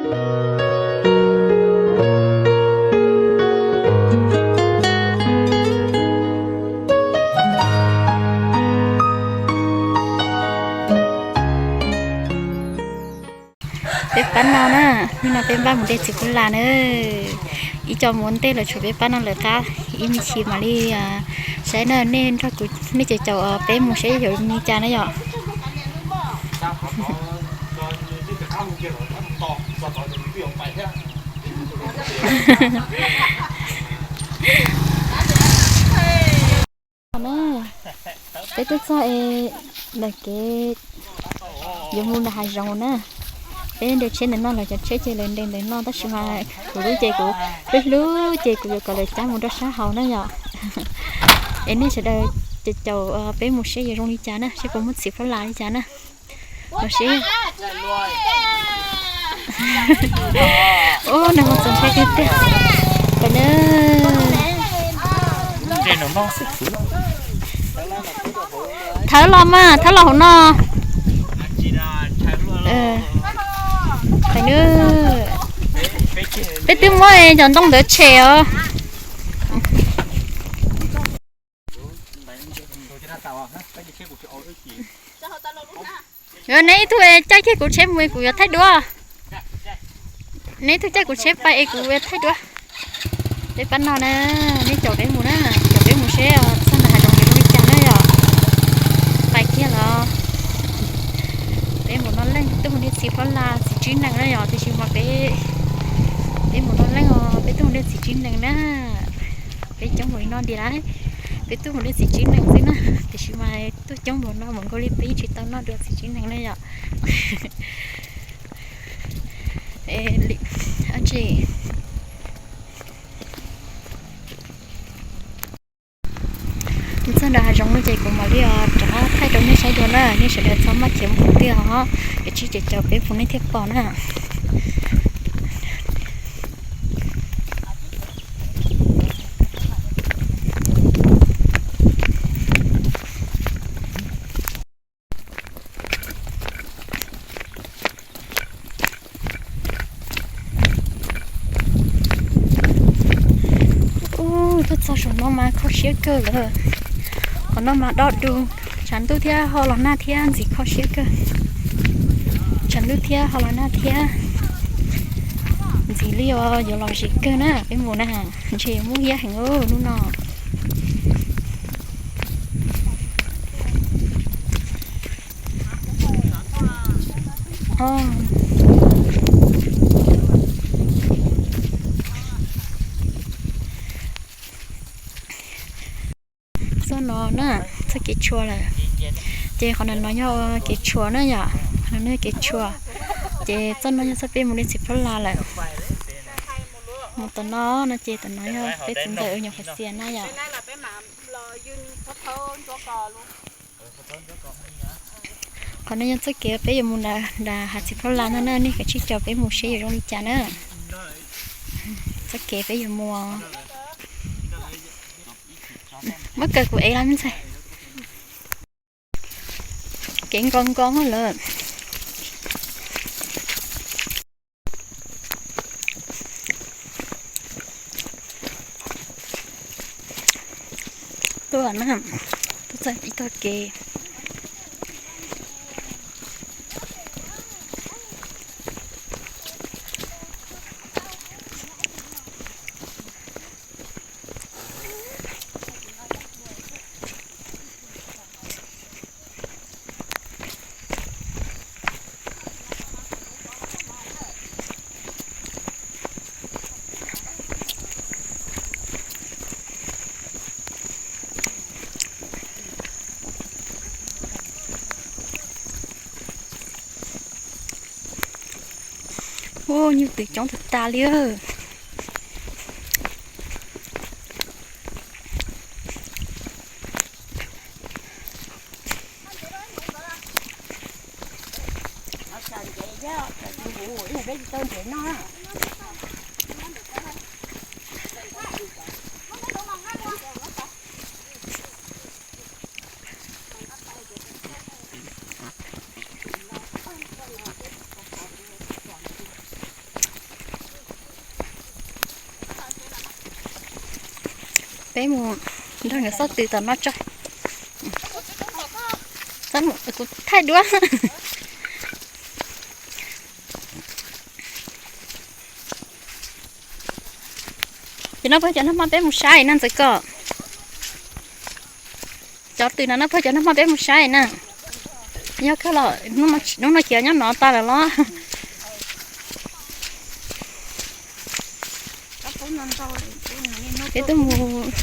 Peb pab no na, hnub no peb npaj mus de txiv phuab las na. Ib co mus ua ntej lawm, tshuav peb pab no lawm qab, ib me chim mam li saib na. Nej nrog kuv, nej caum caum peb mus saib yuav li cas na yom. Peb twb txog es ntawm kev yuav mus nram hav zoov na. Peb nres tsheb ntawm no, lawv cov tsheb ces lawv nres ntawm no, tab sis mas kuv lub ces kuv hlub hlub ces kuv yuav kom lawv cab mus rau sab hauv na yom. Es nej sawv daws caum caum peb mus seb yuav zoo li cas na, seb puas muaj txiv phuab las li cas na. Los seb. Ub, nag hmo txaus ntshai tiag tiag. Pais na. Thawb los mas, thawb los hauv no. Pais na. Peb twb muab cov ntoo ntawd tshem os. Neb ib tug caij kiag kuv tsheb mus, kuv yuav thaij duab. Neb ib tug caij kuv tsheb pais es kuv yuav thaij duab. Peb pab no na, neb caum peb mus na, caum peb mus seb txog nram hav zoov yuav zoo li cas na yom. Pais kiag los. Peb mus no leej twb mus de txiv phuab las txiv tsib nees na yom, tiam sis mas peb, peb mus no leej os, peb twb mus de txiv tsib nees na. Peb coob npaum li no ntiag lauj, peb twb mus de txiv tsib nees xwb na, tiam sis mas tuaj coob npaum no, npaum nkaus li peb yeej tsis tau noj dua txiv tsib nees na yom. Tsis, txog nram hav zoov no ces kuv mam li rov qab thaij rau nej saib dua na, nej sawv daws txhob maj khiav mus qhov twg os, es tsib ces caum peb mus nej thiaj pom na. Ub, tuaj txog saum no mas kho siab kawg lawm. Qhov no mas dob du, tshav ntuj thiab ho los nag thiab ntxim kho siab kawg. Tshav ntuj thiab ho los nag thiab ntxim li os, yuav los zis kawg na peb mus na, ntshe muaj hiab heev hnub no. Txoj no na, txoj kev tshua lawm. Ces qhov no no yog kev tshua na yom, qhov no yog kev tshua. Ces txoj no yog txoj peb mus de txiv phuab las lawm. Mus tom no no ces tom no yog peb txiv ntxawm nyuam qhuav xias na yom. Qhov no yog txoj kev peb yuav mus nram hav txiv phuab las no na, nej kav tsij caum peb mus seb yuav zoo li cas na. Txoj kev peb yuav mus. Muab kaw kuv ev los me ntxhais. Kev nko nko lawm. Tuaj na, tuaj txog ib tog kev. Ua nyuj twm coob tag tag li. Peb mus nrog nkawd xauj twm tom no tso. Kuv thaij duab. Ces no puag cov nag hmo peb mus saib na Ntxawm Koj. Cov twm no no puag cov nag hmo peb mus saib na. Yog kawg los hnub no chiav nyob no tas lawm los. Peb tuaj mus,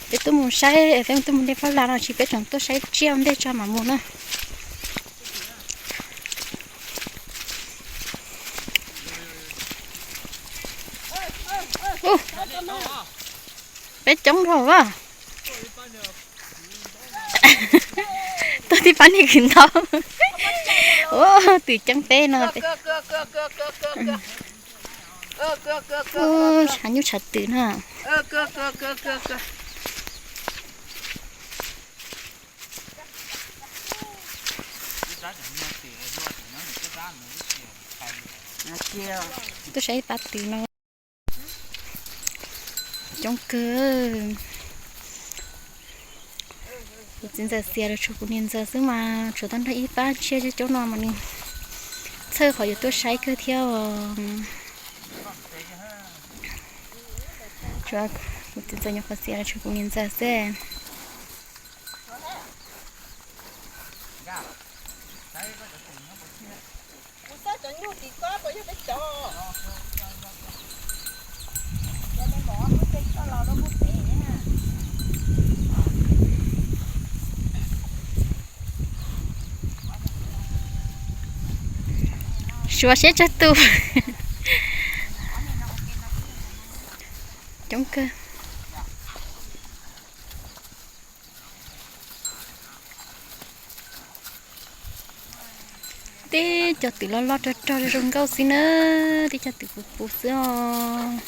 peb tuaj mus saib, peb tuaj mus de phab las no tsis peb tseem tuaj saib tsiaj ua ntej tso mam mus na. Peb coob dhau as. Tuaj tib pab niag kwv ntau. Twm ceeb peb no. Tshav nyuj tshav twm na. Tuaj saib ib pab twm no. Coob kawg. Kuv txiv ntxawm xiam los tshuav kuv niam ntxawm xwb mas tshuav tau nrog ib pab tsiaj coob coob no mas nws txhawj qhov yuav tuaj saib kawg thiab os. Kuv txiv ntxawm nyuam qhuav xiam los tshuav kuv niam ntxawm xwb. Suav seb tsawg tus. Coob kawg. Tib co twm loj loj rog rog zoo nkauj xwb na, tib co twm puv puv xwb os.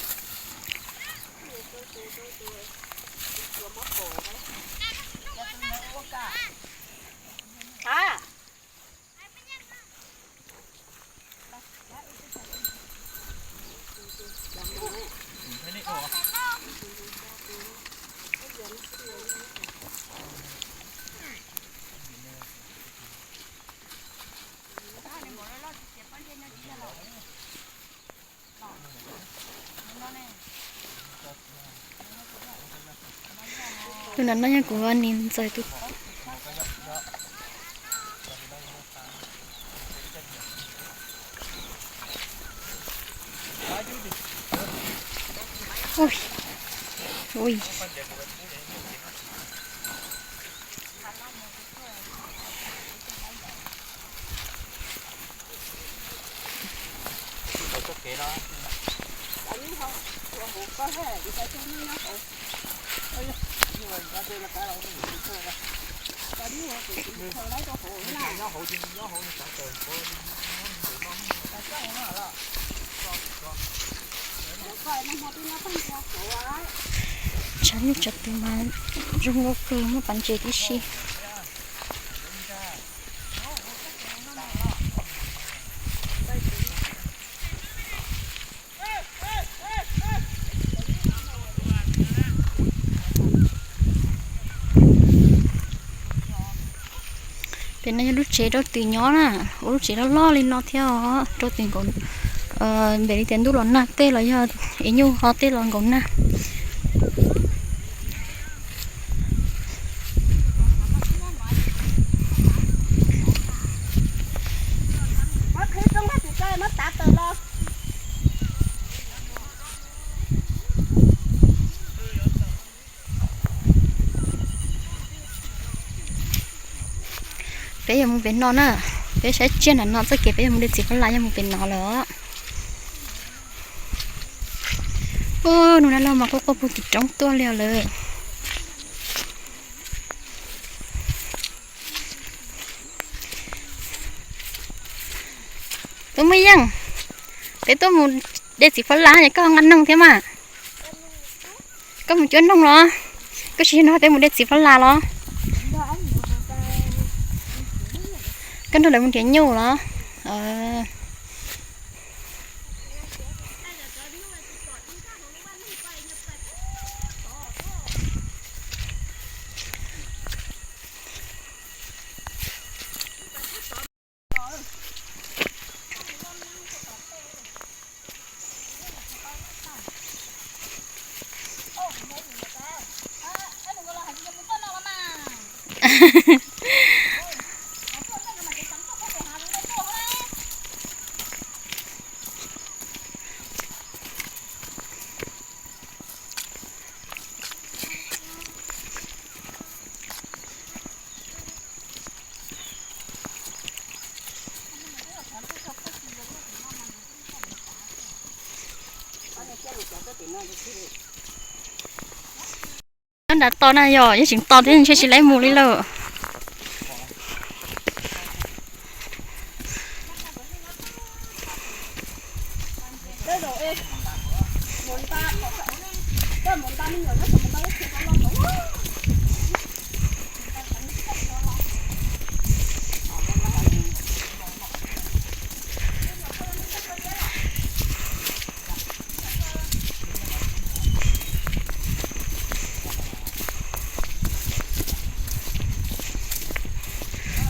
Tus no no yog kuv niam ntxawm tus. Tshav nyuj tshav twm mas zoo nkauj kawg, muaj pas ntses tib si. Pem no yog lub tsev rau twm nyob na, ua lub tsev loj loj li no thiab os, rau twm nkaum, npem li tias ntuj los nag tej los yog es nyuj ho tej los nkaum nag. Peb yuav mus pem no na, peb saib tsiaj nram no txoj kev peb yuav mus de txiv fab las yog mus pem no lawm. Ub, hnub no los mas quaj quaj puag tim roob tuaj li lawm. Tub Muaj Yeej, peb tuaj mus de txiv fab las es koj nqa noog thiab mas. Koj mus cuab noog los? Koj tsis yog no peb mus de txiv fab las los? Koj nrog lawv mus nrhiav nyuj los? Nyob nram tos na yog, yog tseem tos thiab ntshe tsis laib mus li lawm.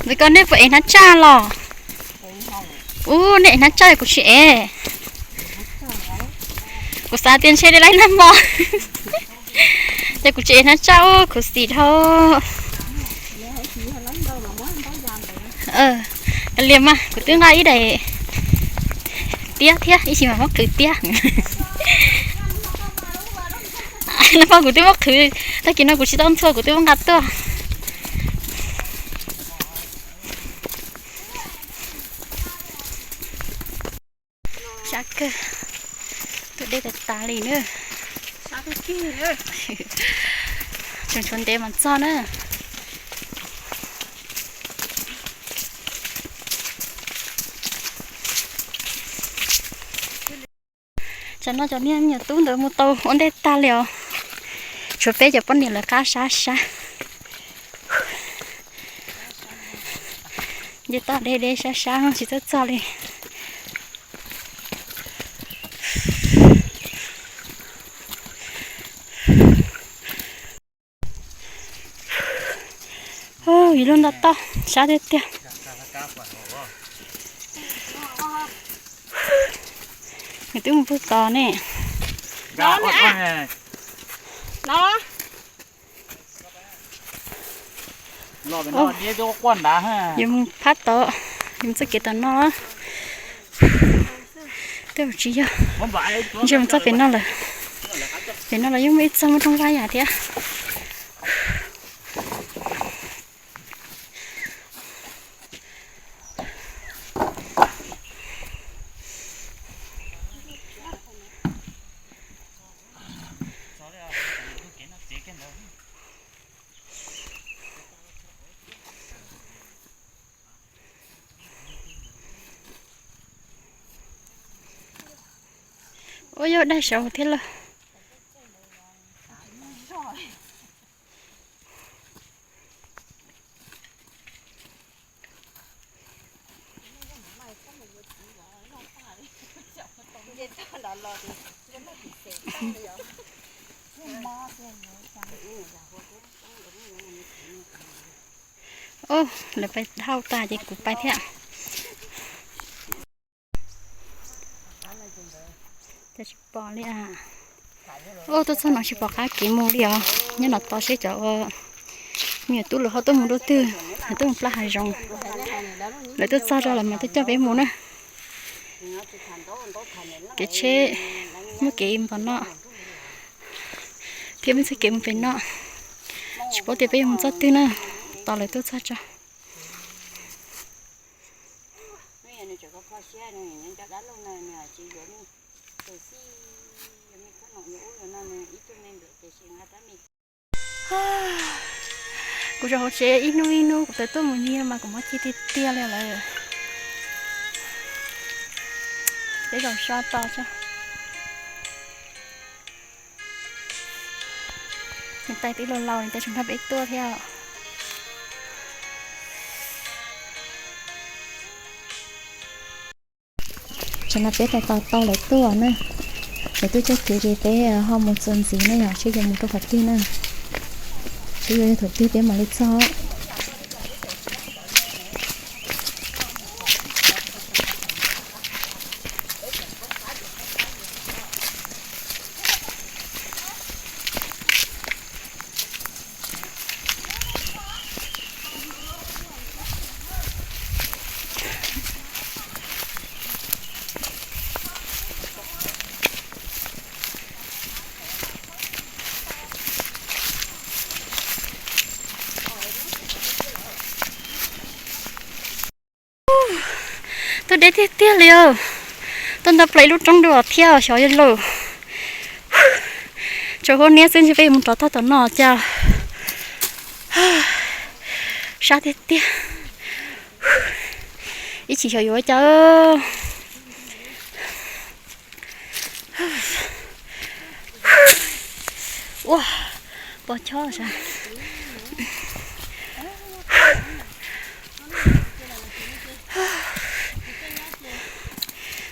Ntxawm koj, nej puas ev hnab tsaj los? Ub, nej ev hnab tsaj kuv tsis ev. Kuv xav tias ntshe nej laib nag hmo. Ces kuv tsis ev hnab tsaj, ub, khuv xim dhau. Liam mas, kuv twb nqa ib daim tiab thiab, ib chim mas muab qhwv tiab. Nag hmo kuv twb muab qhwv, tag kis no kuv tsis tau ntxhua kuv twb muab nqa tuaj. Sab kawg, tuaj deb tas tas li na. Tshuav tshuav ntev mas txog na. Tsam no cov niag me nyuam tub ntawd mus tau ua ntej tag li os. Tshuav peb cov poj niam lawv qab sab sab. Nce toj deb deb sab sab tsis txawj txog li. Yus lub nta toj sab tiag tiag. Nws twb mus pug tod ne. Yuav mus phab tod, yuav mus txoj kev tom no. Twb tsis yog, ntshe mus txog pem no lawm. Pem no los yeej muaj ib txoj muaj rooj vag yam thiab. Ua yog dai saud thiab lauj. Ub, lawv pais dhau tas ces kuv pais thiab. Cas tsis pom li a. Ub, tuaj txog no tsis pom qab kev mus li os. Nyob no tos seb cov ua me nyuam tub lawv ho tuaj mus rau twg, lawv tuaj mus plab hav zoov. Lawv tuaj txog rau lawv mas tuaj coj peb mus na. Kev tsheb muaj kev npog no thiab, muaj txoj kev mus pem no. Tsis paub tias peb yuav mus txoj twg na, tos lawv tuaj txog tso. Kuv zaum hauv tsev ib hnub ib hnub kuv tawm tuaj mus nyiag mas kuv mob cig tiag tiag li lawm. Peb zaum so tos tso. Niam tais twb laus laus, niam tais tseem nrog peb tuaj thiab. Tsam no peb tos tos tau lawv tuaj na. Lawv tuaj coj kev ces peb ho mus txuas ntxiv na yom, seb yuav mus rau qhov twg na. Seb yuav thaum twg peb mam li txog. Deb tiag tiag li os. Tuaj nto plaws ib lub roob dua thiab xyov yog lawm. Tsaus huab niab xwb ntshe peb mus rov tag tom no cas. Sab tiag tiag. Ib chim xyov yuav ua cas. Ua, pos chob sas.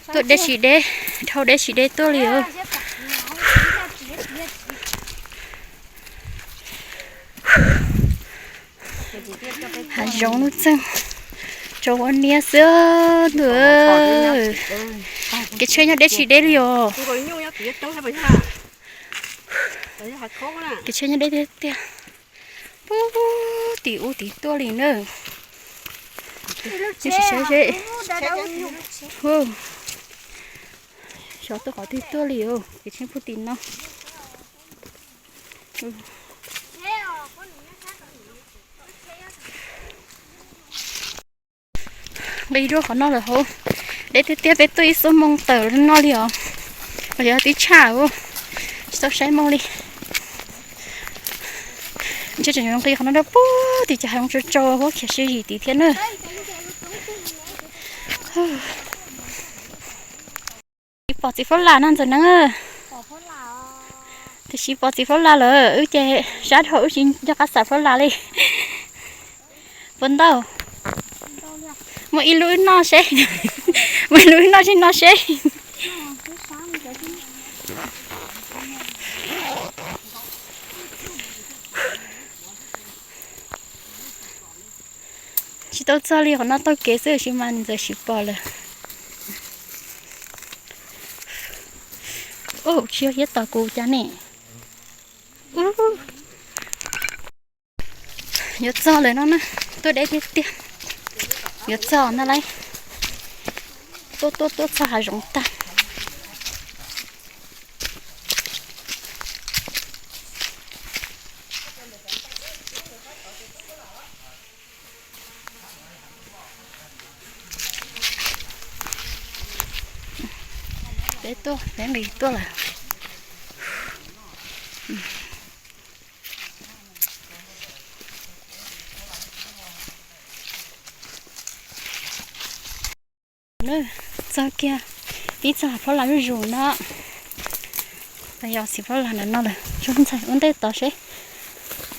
Tuaj deb tsis deb, dhau deb tsis deb tuaj li os. Hav zoov lub txeeg, tsaus huab niab xwb ntuj. Kev tsheb nyob deb tsis deb li os. Kev tsheb nyob deb tiag tiag. Pub tim ub tim tuaj li na. Nws tsis saib seb. Xyov tuaj qhov twg tuaj li os, kev tsheb pub tim no. Nqis dua qhov no lawm hauv. Deb tiag tiag, peb tuaj ib xuab moos tawm no li os. Yog twb tshaj, tsis tau saib moos li. Ntshe tseem yuav nqis qhov no rau pug tim cov hav zoov tsaus tsaus huab khiav sib zis tid thiab na. Tsis pom txiv Fab Las no Ntxawm Neeb. Tiam sis pom txiv Fab Las lawm, wb ces sab dhau wb tsis nco qab xav Fab Las li. Puas ntau? Muaj ib lub wb noj seb. Muaj ib lub wb noj seb, noj seb. Tsis tau txog li, qhov no taug kev xwb sis mas Ntxawm Siv pom lawm. Ub, tsis yog hiab tos kuv cas ne. Yuav txog lawm no na, tuaj deb tiag tiag. Yuav txog ntag lauj. Tuaj tuaj tuaj txog hav zoov tag. Peb tuaj, peb nqis tuaj lawm. Txog kiag, pib txog Fab Las zuj zus no. Yog txiv Fab Las ntawm no lawm, tsuas ntxhais ua ntej tod seb.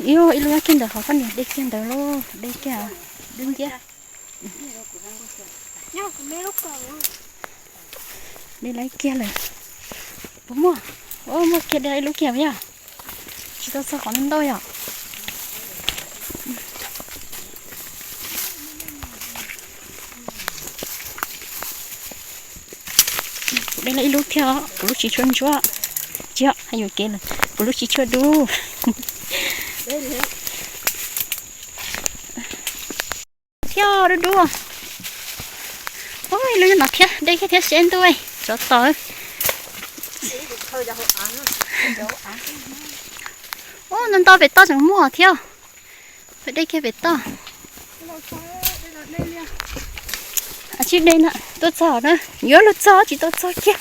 Ib, ib lub nyob kiag ntawm qhov koj niam de kiag ntawd lauj, de kiag dub nciab. De lawv kiag lawm. Puas muaj? Muaj kiag, de ib lub kiag yog. Tsis tau txog qhov ntau yom. Kuv de lawv ib lub thiab, kuv lub tsis tshua ntsuab. Tsis yog, hais yuam kev lawm, kuv lub tsis tshua dub. Thiab dub dub. Ub, ib lub nyob no thiab, de kiag thiab seb ntuj, tsov tom. Ub, ntau ntau pem toj tseem muaj thiab. Peb de kiag pem toj. Tsib de na, tuaj txog na, yuav luag txog tsis tau txog kiag.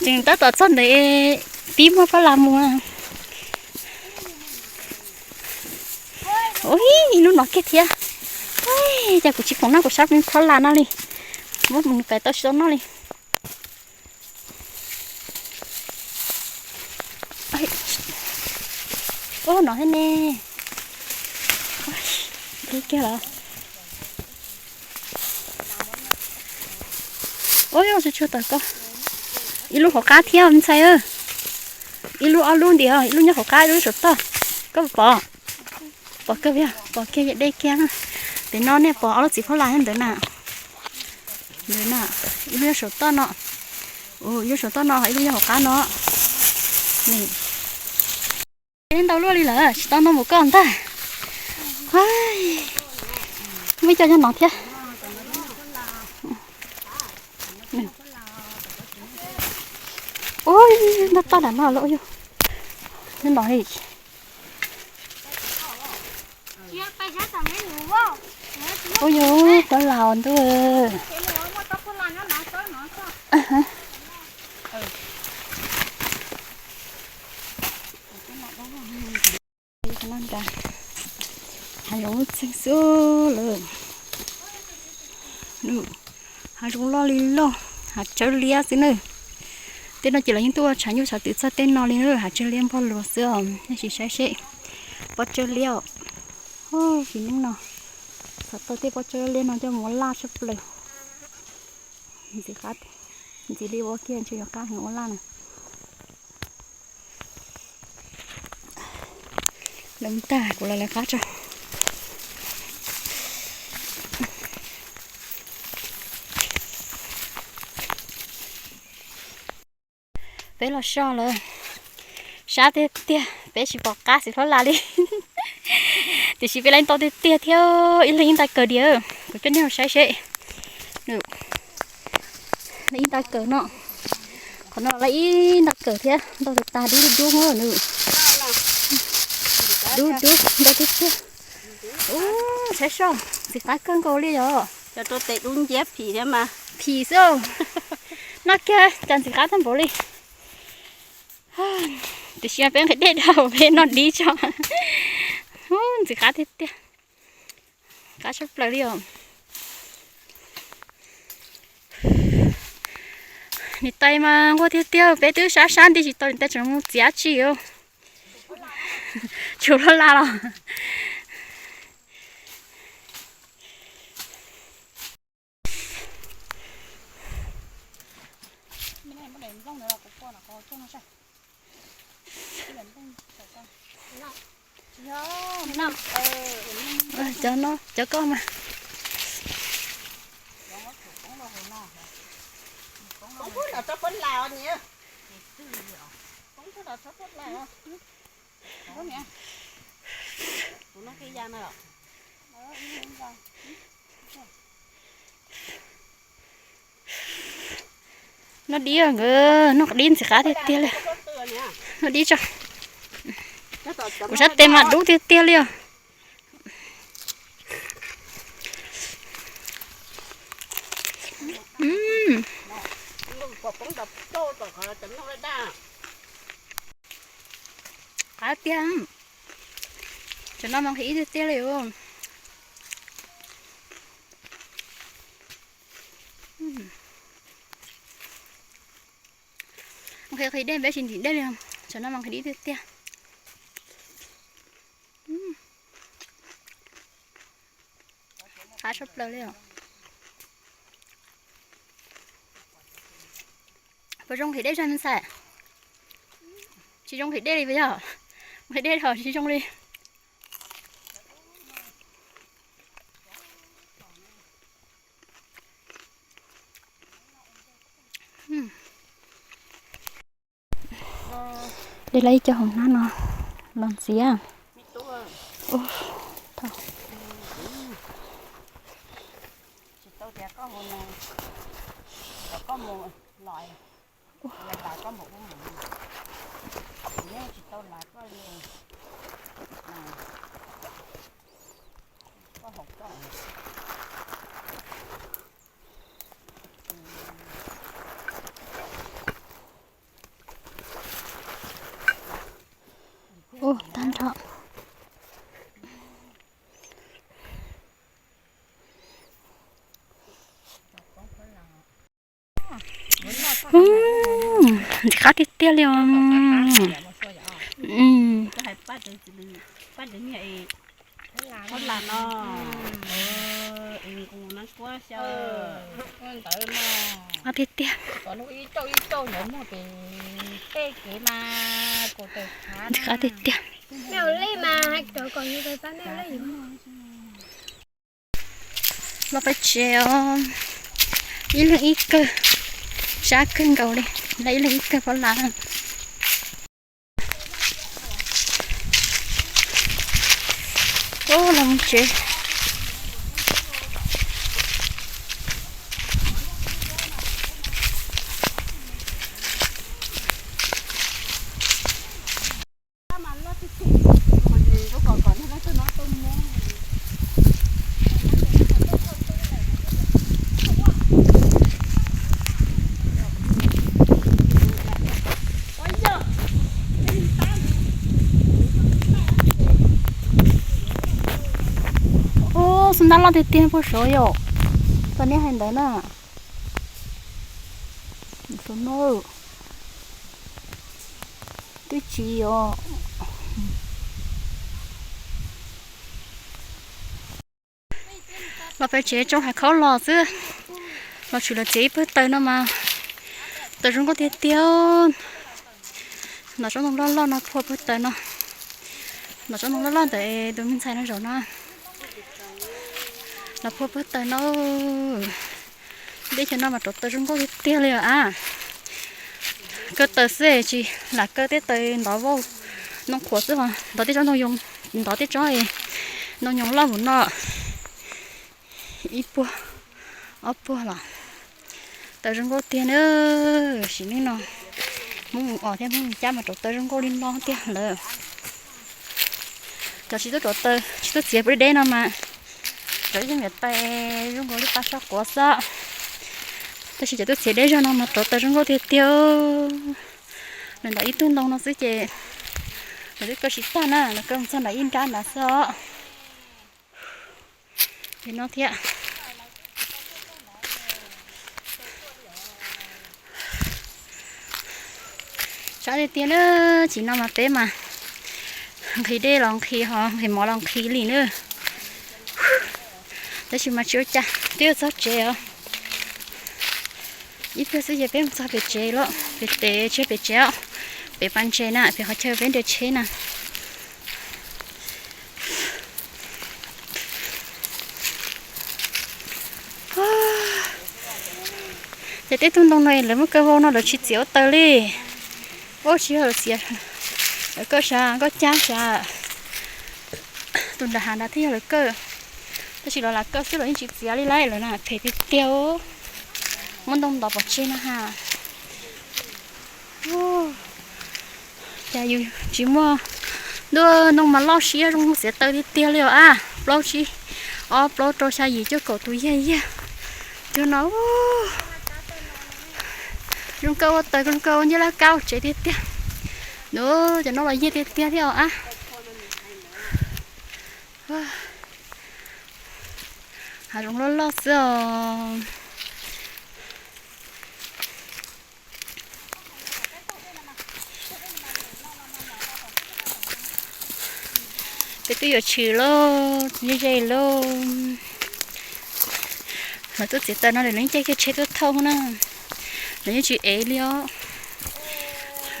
Tseem tab tom txog ntawd pib muab Fab Las mus. Ub, ib lub no kiag thiab. Cas kuv tsis pom no, kuv sab Fab Las no li. Muab mus pem tau tsis tau noj li. Ub, no thiab ne. Deb kiag los. Ub, yog tsuag tsuag tawm koj. Ib lub hauv qab thiab ntxhais. Ib lub ob lub ntiag, ib lub nyob hauv qab, ib lub saum toj. Koj pom? Pom kiag, pom kiag, deb kiag. Pem no nej pom ob lub txiv Fab Las ntawd na. Ntawd na, ib lub nyob saum toj no. Ib lub saum toj no, ib lub nyob hauv qab no. Ntau luaj li lawm, tsis tau noj mus koj ntag. Muaj ib co nyob no thiab. Ub, noj toj nram no lawm. Nyob no li. Ub, yog Fab Las ntuj. Hav zoov lub txheej xwb lawm. Hav zoov loj li loj, hav tsawb liab xwb na. Tej no ces lawv yeej tuaj ua tshav nyuj tshav twm txog tej no li na, hav tsawb liab npog luas xwb os, nej sim saib seb. Pob tsawb liab os. Tsis hnub no xav tau tej pob tsawb liab no coj mus ua laj tshaj plaws. Ntxiv qab, ntxiv li ua kiag ntshe yuav qab heev ua laj na. Lawv mus tag kuv los lawv qab tso. Peb los so lawm, sab tiag tiag, peb tsis pom qab xim hlob las li. Tiam sis peb lawv ntau tiag tiag thiab, ib leeg ib nta kawg diam, kuv coj nej mus saib seb. Lawv ib nta kawg no, qhov no lawv ib nta kawg thiab, ntau tas tas dub dub dub nws. Dub dub ntau tiag tiag. Ub, saib soj, ntxim qab kawg nkaus li yom. Cov rau tes dub nciab phim thiab mas. Phim xwb. Noj kiag cas ntxim qab tag npaum li. Tiam sis mas peb nqhis dej dhau peb noj dib tso. Ub, ntxim qab tiag tiag. Qab tshaj plaws li os. Niam tais mas nquag tiag tiag, peb twb sab sab nti tsis tau niam tais tseem mus txiav tsi os. Tshuav hlob las los. Cov no, cov koj mas. Noj dib nkawd, noj dib ntxim qab tiag tiag li. Noj dib tso. Kuv sab tes mas dub tiag tiag li os. Qab tiag. Cov no mas nqhis dib tiag tiag li os. Nqhis nqhis dej peb tsis ntim dej li. Cov no mas nqhis dib tiag tiag. Qab tshaj plaws li os. Puas zoo nqhis dej zog me ntxhais? Tsis zoo nqhis dej li puas yog? Nqhis dej dhau tsis zoo li. Dej lawv ib co hauv hnab no los ntxiv. Ub, tag nrho. Ntxim qab tiag tiag li os. Qab tiag tiag. Ntxim qab tiag tiag. Los peb tsev os, ib leeg ib kawg, sab kawg nkaus li, lawv ib leeg ib kawg pob las. Ub, los mus tsev. Nab loj tiag tiag puag saud yom. Tau nej hais ntawd na. Saum no twb tsis yog. Los pem tsev tsoo hav khaub los xwb, los tshwm los txiav ib pawg taws no mas taws zoo nkauj tiag tiag. Nov tsob ntoo loj loj no phua pawg taws no. Nov tsob ntoo loj loj ntawm tus me ntxhais no zaum no los phua pawg taws no. Teb chaws no mas rauv taws zoo nkauj tiag tiag li os a. Kaw taws xwb tsis lam kaw tej taws ntov vauj ntoo qhuav xwb os, ntov tej tsob ntoo yoos, ntov tej tsob ntoo yoos loj mus no. Ib puag, ob puag los. Taws zoo nkauj tiag na. Sim neej no Hmoob mus os thiab Hmoob mus cab mas rauv taws zoo nkauj li no tiag lawm. Cov tsis tuaj rauv taws tsis tuaj txiav deb deb no mas rauv ib tug niam tais zoo nkaus li pa sab quav xwb. Tab sis cov tuaj txiav deb zog no mas rauv taws zoo nkauj tiag tiag. Lawv ntov ib tug ntoo no xwb ces lawv twb kaw tsis tag na, lawv kaw mus txog nram ib nrab nrad xwb os. Ces no thiab. Tshav tiag tiag na, tsis no mas peb mas nqhis dej los nqhis, ho nqhis mov los nqhis li na. Tab sis mas tsis ua cas, twb yuav txog tsev os. Ib pliag xwb ces peb mus txog pem tsev lawm, pem tsev, tsis yog pem tsev os, pem pas ntses na, pem qhov chaw peb nres tsheb na. Ces tej tug ntoo no lawv muab kaw vau no lawv tsis txiav ua taws li. Ua tsis yog lawv txiav, lawv kaw sav, nkauj cab sav. Tus nram hav nrad thiaj yog lawv kaw, tab sis lawv lam kaw xwb los yeej tsis txiav li lauj, lawv na phem tiag tiag. Muab ntoo ntov pov tseg no ha. Cas yus tsis muaj ntuj, ntoo mas loj siab zoo txiav taws tiag tiag li os a. Plaub tsib, ob plaub rau xya yim cuaj kaum tus yag yag. Cov no zoo kaw ua taws, zoo kaw ua ncej laj kab ua tsev tiag tiag. Nws cov no los yag tiag tiag thiab os a. Hav zoov loj loj xwb os. Peb twb yuav tshwm lauj, ze ze lauj. Lawv tuaj txiav taws no lawv yeej caij kiag tsheb tuaj thauj na. Lawv yeej tsis ev li os.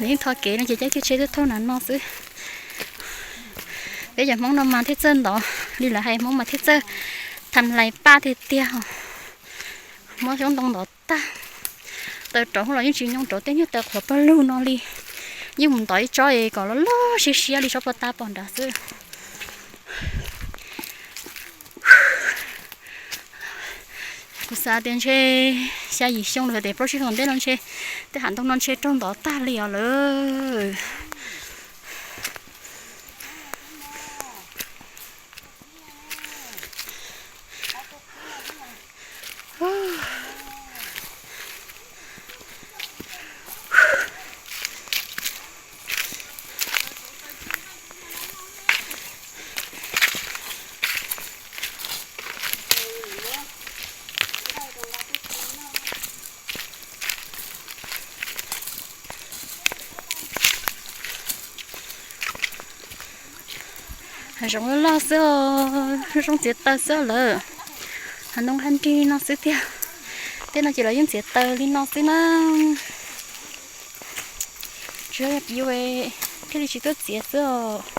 Lawv yeej thov kev no ces caij kiag tsheb tuaj thauj na no xwb. Peb cov Hmoob no mas thiaj txawj ntov, li lawv hais Hmoob mas thiaj txawj tham lais paj tiag tiag. Muab xyoob ntoo ntov tag, taws rauv los yeej tsis nyoo rauv tej nyuag taws qhuav pawg lug no li. Yeej mus ntov ib tsob es kom loj loj siab siab li tsob pov tag pom nrad xwb. Kuv xav tias ntshe xya yim xyoo los tes plaub tsib xyoo tom ntej no ntshe tej hav ntoo no ntshe raug ntov tag li os lawm. Hav zoov loj loj xwb os, zoo txiav taws xwb lawm. Hav ntoo hab nrig no xwb tiag. Tej no ces lawv yeej txiav taws li no xwb na. Tsuas yog piv thiaj li tsis tuaj txiav xwb os.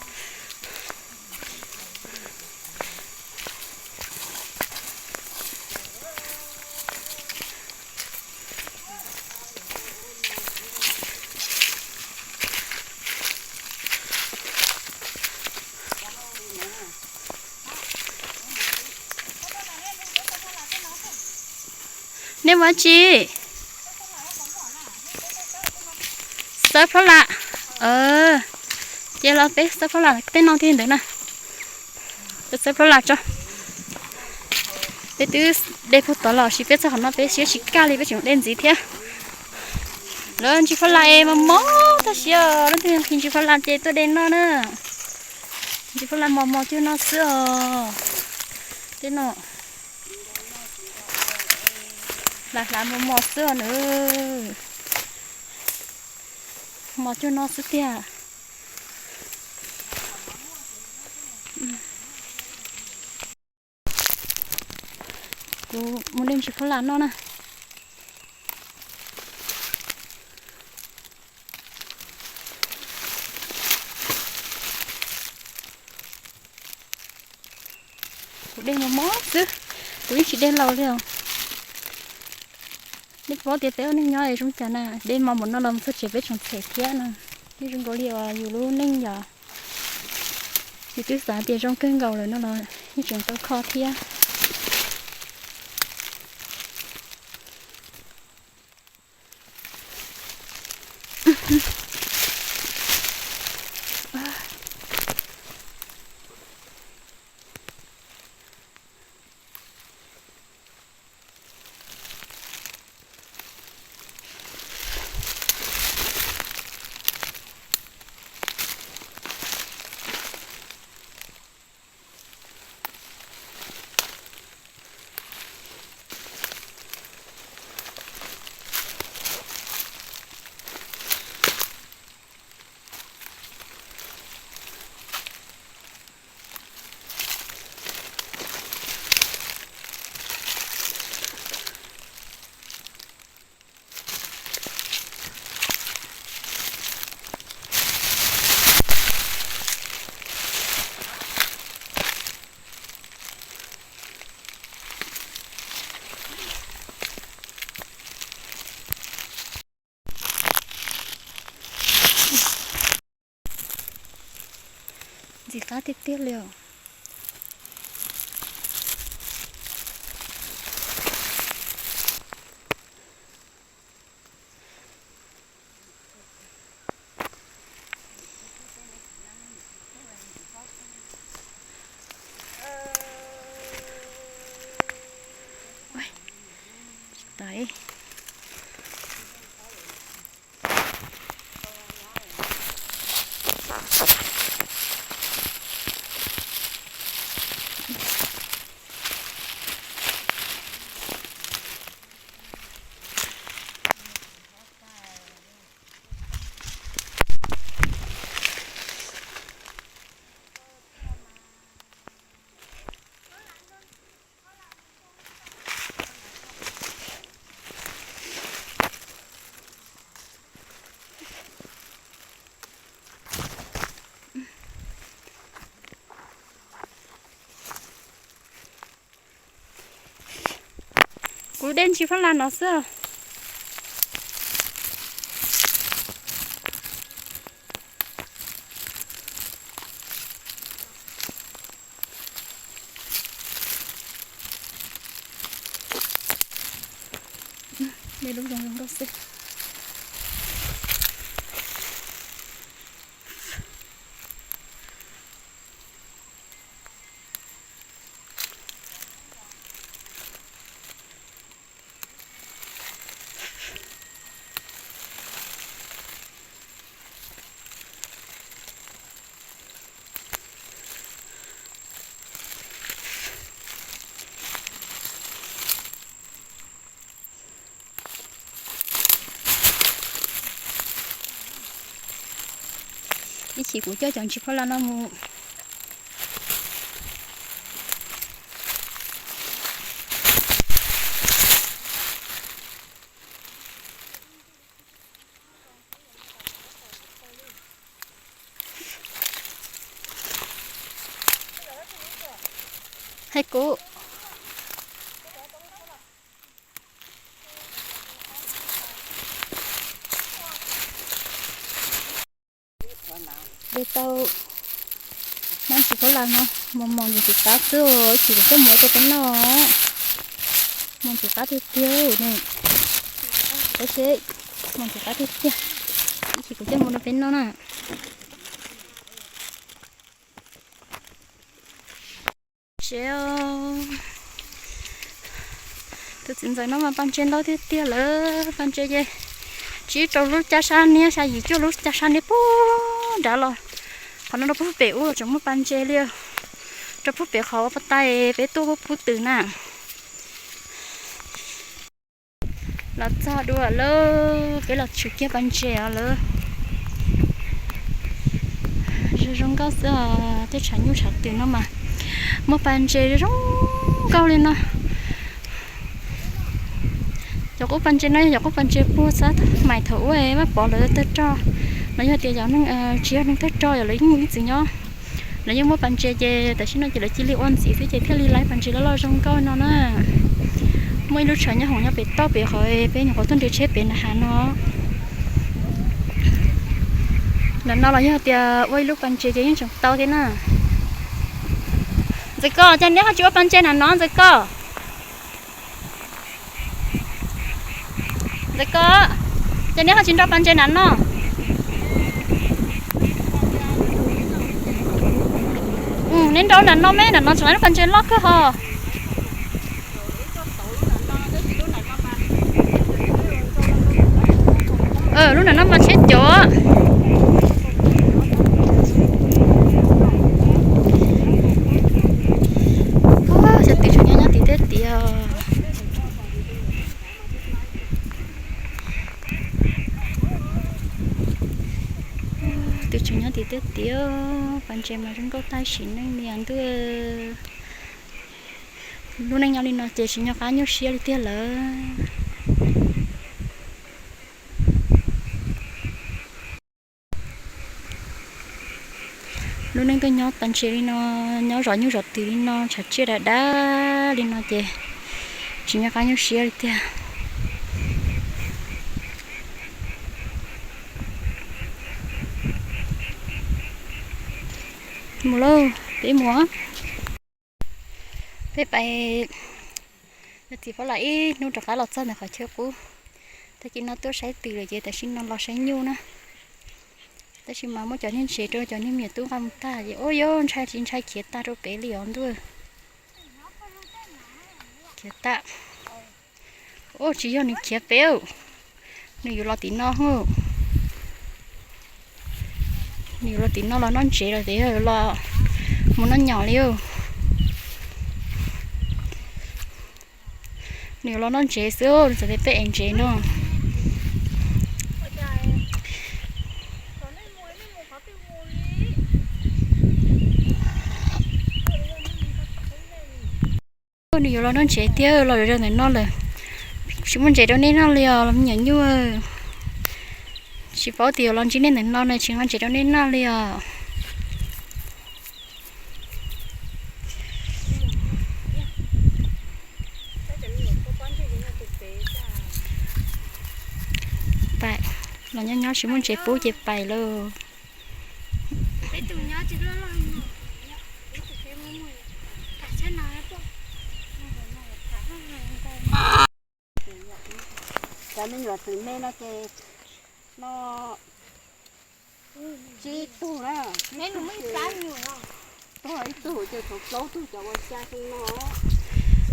Nej mus dab tsi? Xawb plob lam. Ces los peb xawb plob lam tej no tiag ntawd na. Peb xawb plob lam tso. Peb twb de puag tod los sis peb txog qhov no peb siab tsis kaj li peb tseem de ntxiv thiab. Lawv ntsis plob lam es mos mos tag siab, leej twg nqhis ntsis plob lam ces tuaj de noj na. Ntsis plob lam mos mos cuag no xwb os. Tej no hlav hlav mos mos xwb os nws, mos cuag no xwb tiag. Kuv mus de ntsis phab las noj na. Kuv de mos mos xwb, kuv yeej tsis de laus li os. Nej paub tias peb ua neej nyob es zoo cas na, de mos npaum no los txog tsev peb tsoom txhem thiab no. Yeej zoo nkaus li uas yus lub neej yom, yus twb xav tias zoo kawg nkaus lawm no los yeej tseem tau kho thiab. Ntxim qab tiag tiag li os. Kuv de ntsis phab las no xwb. De lub zoo zoo nkauj xwb. Ib chim kuv coj cov ntsis phab las no mus. Hais kuv de tau hnab ntsis phab las no, mos mos ntxim qab xwb, ib chim kuv coj mus rau peb noj. Mos ntxim qab tiag tiag ne. Tab sis mos ntxim qab tiag tiag, ib chim kuv coj mus rau peb noj na. Tsev, tus txiv ntxawm no mas pas ntses ntau tiag tiag lawm, pas ntses ces tsib rau lub caj sab niab, xya yim cuaj lub caj sab niab puag nrad los, qhov no rau puag pem ub los tseem muaj pas ntses li. Rau pub pem qhov ua pov tais peb tuaj pub pub twm na. Los txog dua lawm, peb los tshwm kiag pas ntses os lawm. Zoo zoo nkauj xwb os, tej tshav nyuj tshav twm no mas muaj pas ntses zoo nkauj li no. Cov qub pas ntses no yog cov qub pas ntses puag xab mais thaum ub Vaj Pov lawv tawg rog, los yog tias cov neeg tsis yog neeg tawg rog yog lawv yeej ib txwm nyob, lawv yeej muaj pas ntses ces tam sim no ces lawv cia li ua ntxiv xwb ces thiaj li laiv pas ntses loj loj zoo nkauj no na. Muaj ib lub tshav nyob hoom nyob pem toj pem qhov peb nyuam qhuav tuaj nres tsheb pem nram hav no. Nram no los yog tias ua ib lub pas ntses ces yeej tseem tau thiab na. Ntxawm Koj, cas neb ho tsis ua pas ntses nram no Ntxawm Koj? Ntxawm Koj, cas neb ho tsis nrau pas ntses nram no? Neb nrau nram no me, nram no tseem laiv lub pas ntses loj kawg hos. Lub nram no mas tsheb caum. Xyov twm tseem nyob nyob tim tej tiag. Twm tseem nyob tim tej tiag, pas ntses mas zoo nkauj tag sim neej li ntuj. Lub neej nyob li no ces tsis nco qab nyuaj siab li tiag lawm. Lub neej tuaj nyob pas ntses li no, nyob zov nyuj zov twm li no, tshav tsiaj dav dav li no ces tsis nco qab nyuaj siab li tiag. Mus lauj, peb mus. Peb pais, txiv Pab Lam ib hnub rov qab los txog ntawm qhov chaw qub. Tag kis no tuaj saib twm lawm ces tam sim no los saib nyuj na. Tab sis mas muab cov niag ntses rau cov niag me nyuam tub nqa mus tag ces ua yuav ntshai tsis ntshai khiav tag rau pem li os ntuj. Khiav tag. Ua tsis yog nws khiav pem, nws yuav los tim no. Nws yuav los tim no los noj ntses los tias los mus noj nyom li. Nws yuav los noj ntses xwb, nws txawm tias peb ev ntses no. Nws yuav los noj ntses tiag, los zov zog ntawm no lawm. Tsis muaj ntses rau nej noj li os los me nyuam nyuj. Tsis paub tias yuav los ntsib nej ntawm no na, tsis muaj ntses rau nej noj li os. Pais, los nyob nyob tsis muaj ntses pub ces pais lauj. Cov me nyuam twm me no ces no tsib tug na, tsib tug ces tuag ib tug ces tshuav plaub tug cov uas xya xyoo no.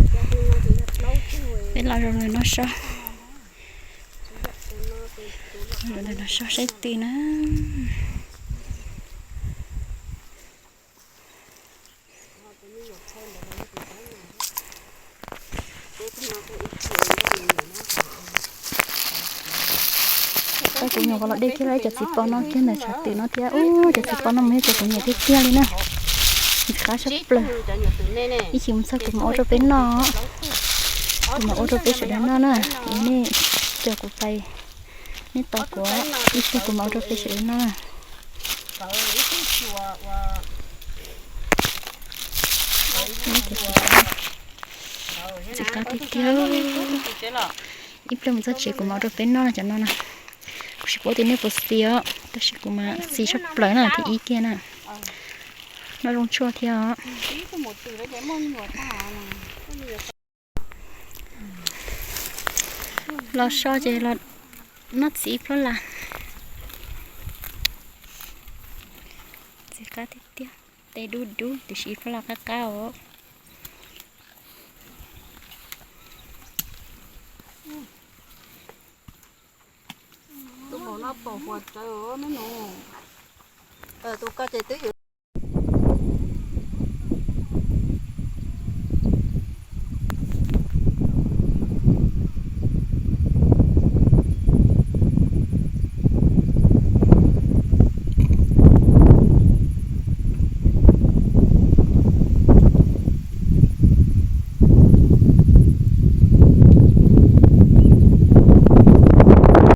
Xya xyoo no ces yog plaub tug. Peb los zoo li no so, zoo li no so saib twm na. Tau kuv nyuam qhuav los de kiag cov txiv pos no kiag ntawm tshav twm no thiab. Ub, cov txiv pos no mas yog cov kuv nyiam tiag tiag li na. Ntxim qab tshaj plaws. Ib chim mus txog kuv mam ua rau peb noj. Kuv mam ua rau peb sawv daws noj na. Es nej caum kuv pais, nej tos kuv, ib chim kuv mam ua rau peb sawv daws noj. Ntxim qab tiag tiag. Ib pliag mus txog tsev kuv mam ua rau peb noj na cov no na. Kuv tsis paub tias nej puas xis os, tab sis kuv mas xis tshaj plaws na, thib ib kiag na. Noj zoo tshuaj thiab os. Los so ces los noj txiv ib plab las. Ntxim qab tiag tiag, tes dub dub tiam sis ib plab las qab qab os. Tus maum no pom huas tsawv me nus. Tus ko ces twb yuav